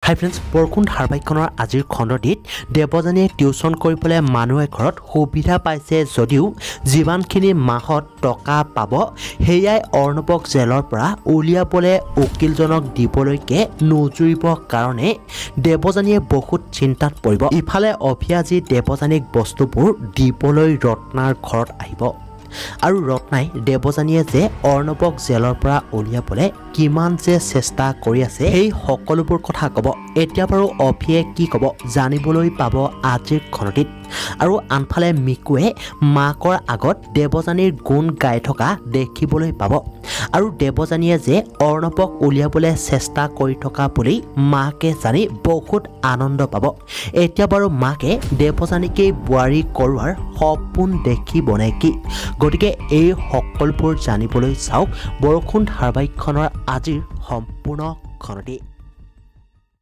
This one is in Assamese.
হাই ফ্ৰেণ্ডছ, বৰষুণ ধাৰাবাহিকখনৰ আজিৰ খণ্ডটিত দেৱযানীয়ে টিউশ্যন কৰিবলৈ মানুহ এঘৰত সুবিধা পাইছে যদিও যিমানখিনি মাহত টকা পাব সেয়াই অৰ্ণৱক জেলৰ পৰা উলিয়াবলৈ উকিলজনক দিবলৈকে নোজুৰিব কাৰণে দেৱযানীয়ে বহুত চিন্তাত পৰিব। ইফালে অভিয়াজি দেৱযানীক বস্তুবোৰ দিবলৈ ৰত্নাৰ ঘৰত আহিব আৰু ৰত্নাই দেৱযানীয়ে যে অৰ্ণৱক জেলৰ পৰা উলিয়াবলৈ কিমান যে চেষ্টা কৰি আছে সেই সকলোবোৰ কথা ক'ব। এতিয়া বাৰু অভিয়ে কি ক'ব জানিবলৈ পাব আজিৰ খণ্ডটিত। আৰু আনফালে মিকুৱে মাকৰ আগত দেৱযানীৰ গুণ গাই থকা দেখিবলৈ পাব আৰু দেৱযানীয়ে যে অৰ্ণৱক উলিয়াবলৈ চেষ্টা কৰি থকা বুলি মাকে জানি বহুত আনন্দ পাব। এতিয়া বাৰু মাকে দেৱযানীকেই বোৱাৰী কৰোৱাৰ সপোন দেখিব নে কি? গতিকে এই সকলোবোৰ জানিবলৈ চাওক বৰষুণ ধাৰাবাহিকখনৰ আজিৰ সম্পূৰ্ণ খণ্ডটি।